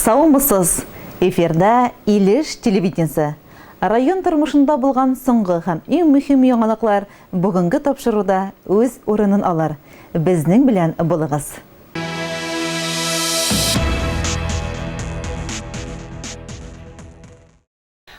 Саумысыз! Эфирда Илеш телевидениесе. Район тормышында булган соңгы һәм иң мөһим яңалыклар бүгенге тапшыруда үз урынын алыр. Безнең белән булыгыз!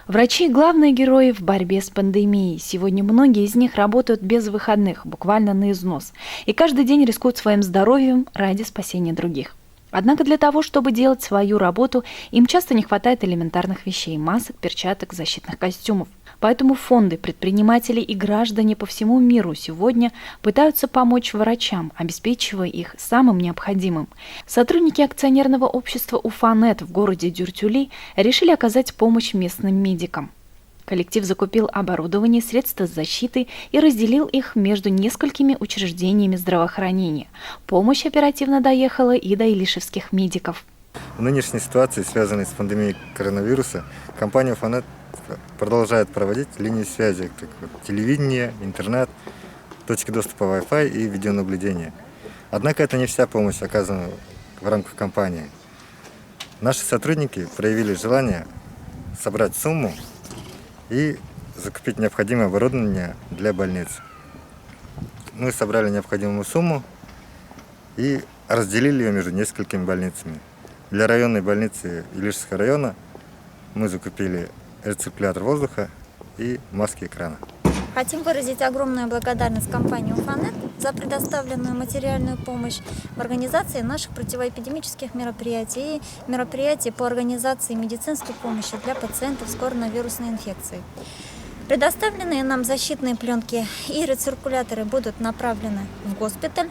Врачи – главные герои в борьбе с пандемией. Сегодня многие из них работают без выходных, буквально на износ. И каждый день рискуют своим здоровьем ради спасения других. Однако для того, чтобы делать свою работу, им часто не хватает элементарных вещей – масок, перчаток, защитных костюмов. Поэтому фонды, предприниматели и граждане по всему миру сегодня пытаются помочь врачам, обеспечивая их самым необходимым. Сотрудники акционерного общества «Уфанет» в городе Дюртюли решили оказать помощь местным медикам. Коллектив закупил оборудование, средства защиты и разделил их между несколькими учреждениями здравоохранения. Помощь оперативно доехала и до илишевских медиков. В нынешней ситуации, связанной с пандемией коронавируса, компания «Уфанет» продолжает проводить линии связи, как телевидение, интернет, точки доступа Wi-Fi и видеонаблюдение. Однако это не вся помощь, оказанная в рамках компании. Наши сотрудники проявили желание собрать сумму и закупить необходимое оборудование для больниц. Мы собрали необходимую сумму и разделили ее между несколькими больницами. Для районной больницы Илишского района мы закупили рециркулятор воздуха и маски экрана. Хотим выразить огромную благодарность компании «Уфанет» за предоставленную материальную помощь в организации наших противоэпидемических мероприятий и мероприятий по организации медицинской помощи для пациентов с коронавирусной инфекцией. Предоставленные нам защитные пленки и рециркуляторы будут направлены в госпиталь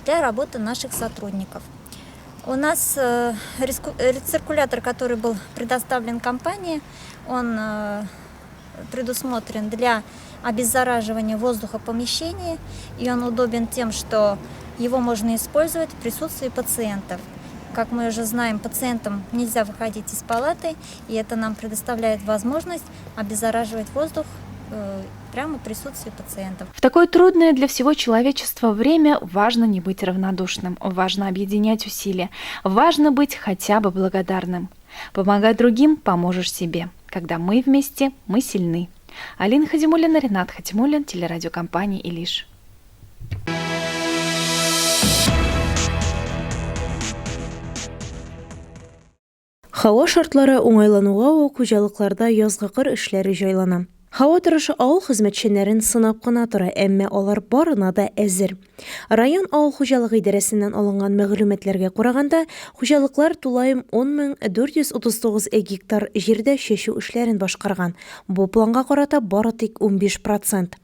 для работы наших сотрудников. У нас рециркулятор, который был предоставлен компании, он предусмотрен для обеззараживания воздуха в помещении, и он удобен тем, что его можно использовать в присутствии пациентов. Как мы уже знаем, пациентам нельзя выходить из палаты, и это нам предоставляет возможность обеззараживать воздух прямо в присутствии пациентов. В такое трудное для всего человечества время важно не быть равнодушным, важно объединять усилия, важно быть хотя бы благодарным. Помогай другим, поможешь себе. Когда мы вместе, мы сильны. Алина Хадимуллина, Ренат Хатимуллин, телерадиокомпания «Илиш». Һава шартлары уңайлануга ук хуҗалыкларда язгы кыр эшләре җайлана. Һава торышы авыл хезмәтчәннәрен сынап кына тора, әмма алар барына да әзер. Район авыл хуҗалыгы идарәсеннән алынган мәгълүматларга караганда, хуҗалыклар тулаем 10 439 гектар җирдә чәчү эшләрен башкарган. Бу планга карата бары тик 15 процент.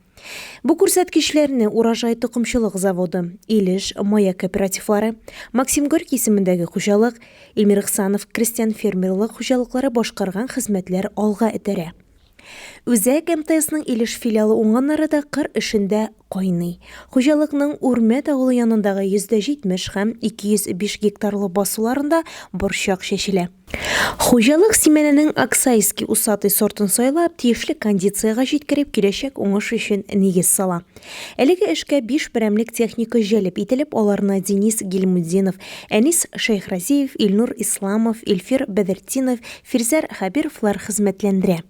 Бу күрсәткечләрне Урожай токымчылык заводы, Илеш, Маяк кооперативлары, Максим Горький исемендәге хуҗалык, Илмир Ихсанов крестьян-фермерлык хуҗалыклары башкарган хезмәтләр алга этәрә. Үзәк МТСның Илеш филиалы уңганнары да кыр эшендә кайный. Хуҗалыкның Үрмәт авылы янындагы 70 һәм 205 гектарлы басуларында борчак чәчелә. Хуҗалык симәнәнең Аксайский усатый сортын сайлап, тиешле кондициягә җиткереп, киләчәк уңыш өчен нигез сала. Әлеге эшкә биш берәмлек техника җәлеп ителеп, аларны Денис Гильмутдинов, Әнис Шәйхразиев, Илнур Исламов, Илфир Бәдертдинов, Фирзәр Хәбировлар хезмәтләндерә.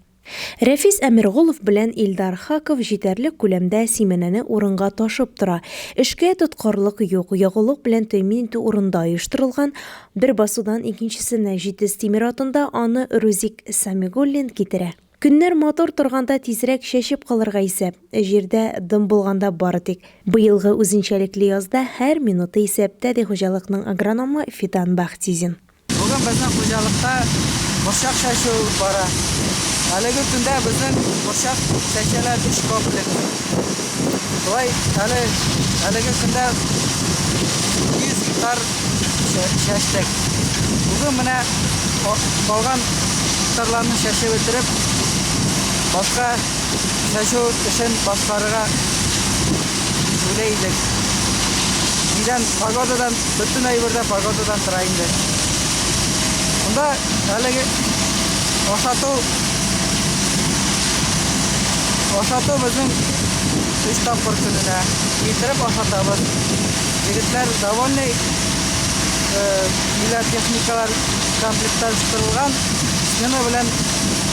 Рәфис Әмирголов белән Илдар Хаков җитәрлек күләмдә симәнәне урынга ташып тора. Эшкә тоткарлык юк, ягулык белән тәэмин итү урында оештырылган. Бер басудан икенчесенә җитез тимер атында аны Рузик Самигуллин китерә. Көннәр матур торганда тизрәк чәчеп калырга исәп. Җирдә дым булганда бары тик. Быелгы үзенчәлекле язда һәр минуты исәптә, ди хуҗалыкның агрономы Фидан Бахтизин. Бүген безнең хуҗалыкта борчак чәчү бара. Әлеге көндә безнең борчак чәчәлә өч комплекс. Шулай әле әлеге көндә 200 гектар чәчтек. Бүген менә калган гектарларны чәчеп бетереп, башка чәчү эшен башкарырга уйлый идек. Нидән, погодадан, бөтен әйбер дә погодадан тора инде. Монда әлеге ашату безнең өч тапкыр көненә китереп ашатабыз. Егетләр довольный. ниләр техникалар комплектлаштырылган смена белән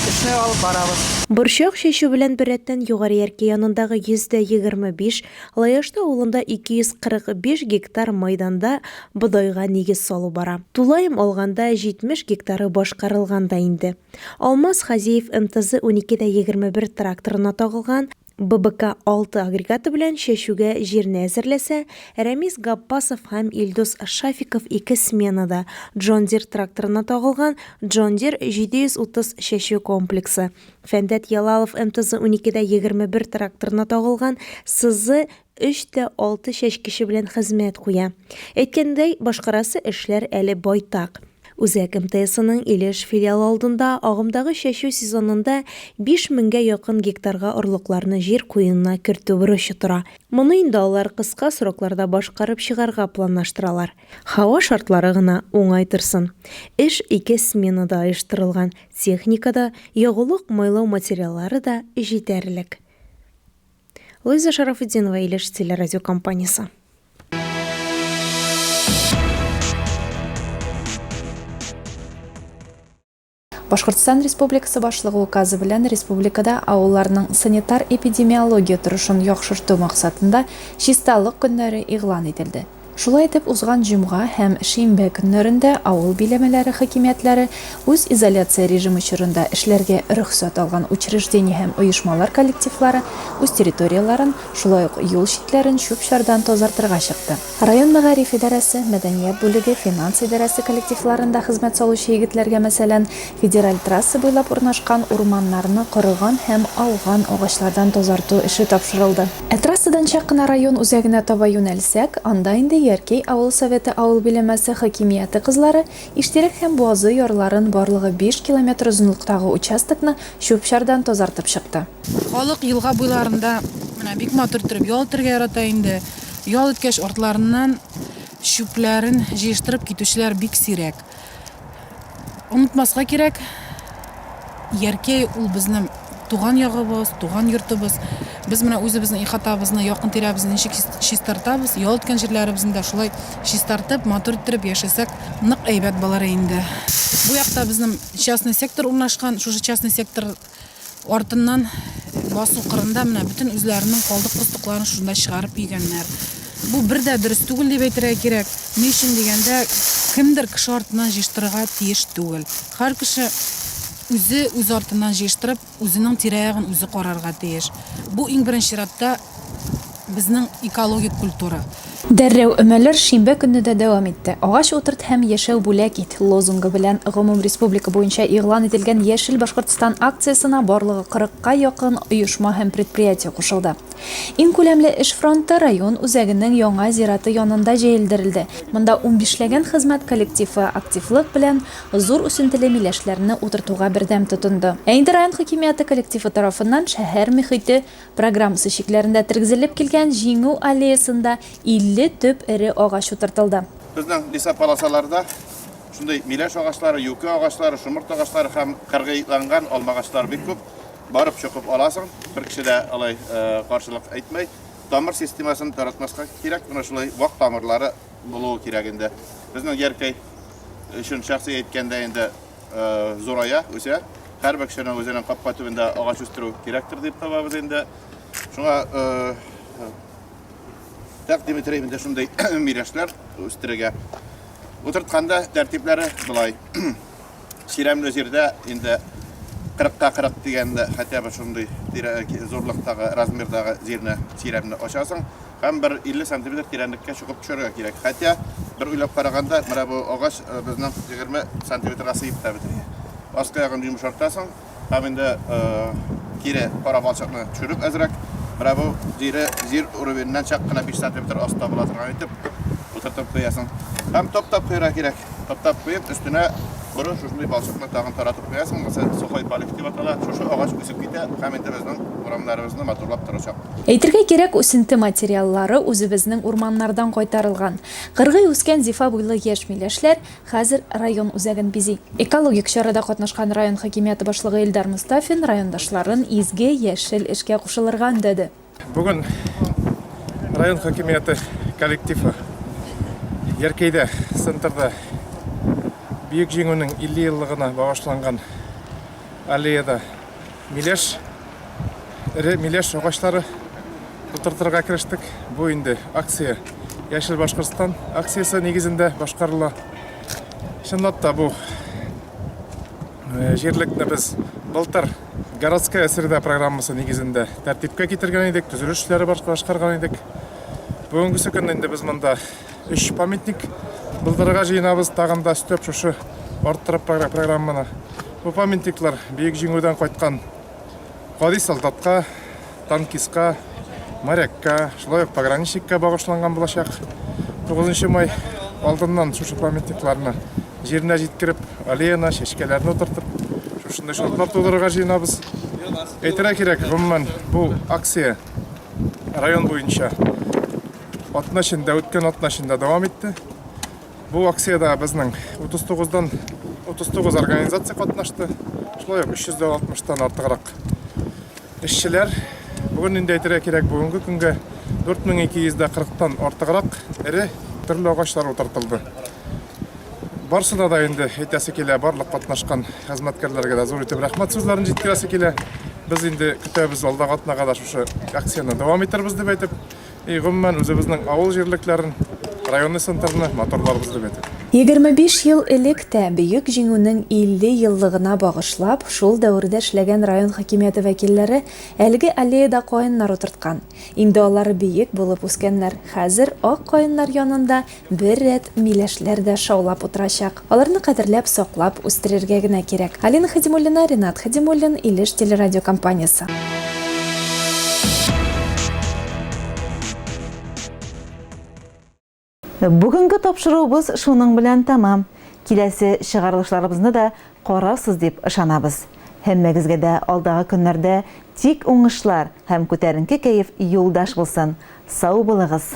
эшне алып барабыз. Борчак чәчү белән беррәттән Югары Яркәй янындагы 125, Лаешты авылында 245 гектар майданда бодайга нигез салу бара. Тулаем алганда, 70 гектары башкарылган да инде. Алмаз Хазиев МТЗ 12 дә 21 тракторына тагылган ББК 6 агрегаты белән чәчүгә җирне әзерләсә, Рәмис Габбасов һәм Илдус Шафиков ике сменада Джон Дир тракторына тагылган Джон Дир 730 чәчү комплексы, Фәндәт Ялалов МТЗ 12 дә 21 тракторына тагылган СЗ 3 тә 6 чәчкече белән хезмәт куя. Әйткәндәй, башкарасы эшләр әле байтак. Үзәк МТСының Илеш филиалы алдында агымдагы чәчү сезонында 5 меңгә якын гектарга орлыкларны җир куенына кертү бурычы тора. Моны инде алар кыска срокларда башкарып чыгарга планлаштыралар. Һава шартлары гына уңай торсын. Эш ике сменада оештырылган, техника да, ягулык-майлау материаллары да җитәрлек. Луиза Шарафутдинова, Илеш телерадиокомпаниясе. Башкортстан Республикасы Башлыгы указы белән республикада авылларның санитар-эпидемиология торышын яхшырту максатында чисталык көннәре игълан ителде. Шулай итеп, узган җомга һәм шимбә көннәрендә авыл биләмәләре хакимиятләре үзизоляция режимы чорында эшләргә рөхсәт алган учреждение һәм оешмалар коллективлары үз территорияләрен, шулай ук юл читләрен чүп-чардан тазартырга чыкты. Район мәгариф идарәсе, мәдәният бүлеге, финанс идарәсе коллективларында хезмәт салучы егетләргә, мәсәлән, федераль трасса буйлап урнашкан урманнарны корыган һәм ауган агачлардан тазарту эше тапшырылды. Ә трассадан чак кына район үзәгенә таба юнәлсәк, анда инде Яркәй авыл Советы авыл биләмәсе хакимияте кызлары Иштирәк һәм Буазы ярларын барлыгы биш километр озынлыктагы участокны чүп-чардан тазартып чыкты. Халык елга буйларында менә бик матур иттереп ял итәргә ярата инде. Ял иткәч, артларыннан чүпләрен җыештырып китүчеләр бик сирәк. Онытмаска кирәк, Яркәй ул безнең туган ягыбыз, туган йортыбыз. Без менә үзебезнең ихатабызны, якын тирәбезне ничек чистартабыз, ял иткән җирләребезне дә шулай чистартып, матур иттереп яшәсәк, нык әйбәт булыр инде. Бу якта безнең частный сектор урнашкан. Шушы частный сектор Артыннан басу кырында менә бөтен үзләренең калдык-постыкларын шунда чыгарып өйгәннәр. Бу бер дә дөрес түгел дип әйтергә кирәк. Ни өчен дигәндә, кемдер кеше артыннан җыештырырга тиеш түгел. Һәр кеше үзе үз артыннан җыештырып, үзенең тирә-ягын үзе карарга тиеш. Бу иң беренче чиратта безнең экологик культура. Дәррәү өмәләр шимбә көнне дә дәвам итте. Агач утырт һәм яшәү бүләк ит! лозунгы белән гомумреспублика буенча игълан ителгән Яшел Башкортстан акциясенә барлыгы кырыкка якын оешма һәм предприятие кушылды. Иң күләмле эш фронты район үзәгенең яңа зираты янында җәелдерелде. Монда унбишләгән хезмәт коллективы активлык белән зур үсентеле миләшләрне утыртуга бердәм тотынды. Ә инде район хакимияте коллективы тарафыннан шәһәр мөхите Программасы чикләрендә тергезелеп килгән Җиңү аллеясында 50 төп эре агач утыртылды. Безнең лесополосаларда шундый миләш агачлары, юкә агачлары, шомырт агачлары һәм кыргыйланган алмагачлар бик күп. Барып чокып аласың, бер кеше дә алай каршылык әйтмәй. Тамыр системасын таратмаска кирәк, менә шулай вак тамырлары булуы кирәк инде. Безнең Яркәй өчен шәхси әйткәндә инде зурая, үсә. Һәрбер кешенең үзенең капка төбендә агач үстерү кирәктер дип табабыз инде. Шуңа тәкъдим итәм инде шундый миләшләр үстерергә. Утыртканда тәртипләре болай. Чирәмле җирдә инде 40-ка 40 дигәндә хотя бы шундый зурлыктагы, размердагы җирне, чирәмне ачасың. Һәм бер 50 сантиметр тирәнлеккә чокып төшәргә кирәк. Хотя, бер уйлап караганда, менә бу агач безнең 20 сантиметрга сыеп та бетми. Аскы ягын йомшартасың һәм инде кире кара балчыкны төшереп әзрәк, менә бу җире җир уровеньнән чак кына 5 сантиметр аста була торган итеп утыртып куясың. Һәм топтап куярга кирәк. Топтап куеп, өстенә коры шушындый балчыкны тагын таратып куясың. Монысы сухой полив дип атала. Шушы агач үсеп китә һәм инде безнең урамнарыбызны матурлап торачак. Әйтергә кирәк, үсенте материаллары үзебезнең урманнардан кайтарылган. Кыргый үскән зифа буйлы яшь миләшләр хәзер район үзәген бизи. Экологик чарада катнашкан район хакимияте башлыгы Илдар Мостафин райондашларын изге яшел эшкә кушылырга өндәде. Бүген район хакимияте коллективы Яркәйдә, центрда Бөек Җиңүнең 50 еллыгына багышланган аллеяда миләш, эре миләш агачлары утыртырга керештек. Бу инде акция Яшел Башкортстан акциясе нигезендә башкарыла. Чынлап та бу җирлекне без былтыр Городская среда программасы нигезендә тәртипкә китергән идек, төзелеш эшләре башкарган идек. Бүгенгесе көнне инде без монда өч памятник булдырырга җыенабыз, тагын да өстәп шушы арттырып программаны. Бу памятниклар Бөек Җиңүдән кайткан гади солдатка, танкистка, морякка, шулай ук пограничникка багышланган булачак. 9 май алдыннан шушы памятникларны җиренә җиткереп, аллеяна, чәчкәләрне утыртып, шушындый шартлар тудырырга җыенабыз. Әйтергә кирәк, гомумән, бу акция район буенча атна эчендә, үткән атна эчендә дәвам итте. Бу акциядә безнең 39-дан 39 организация катнашты. Шулай ук 360-тан артыграк эшчеләр. Бүген инде әйтергә кирәк, бүгенге көнгә 4240-тан артыграк эре төрле агачлар утыртылды. Барсына да инде әйтәсе килә, барлык катнашкан хезмәткәрләргә дә зур итеп рәхмәт сүзләрен җиткерәсе килә. Без инде көтәбез, алдагы атнага да шушы акцияне дәвам итербез дип әйтеп. И гомумән үзебезнең авыл җирлекләрен, районный центрны матурларбыз дип әйтеп. 25 ел элек тә, Бөек Җиңүнең 50 еллыгына багышлап, шул дәвердә эшләгән район хакимияте вәкилләре әлеге аллеяда каеннар утырткан. Инде алар биек булып үскәннәр. Хәзер ак каеннар янында Бер рәт миләшләр дә шаулап утырачак. Аларны кадерләп, саклап үстерергә генә кирәк. Алина Хадимуллина, Ренат Хадимуллин, Илеш телерадиокомпаниясе. Бүгенге тапшыруыбыз шуның белән тәмам. Киләсе чыгарылышларыбызны да карарсыз дип ышанабыз. Һәммәгезгә дә алдагы көннәрдә тик уңышлар һәм күтәренке кәеф юлдаш булсын. Сау булыгыз!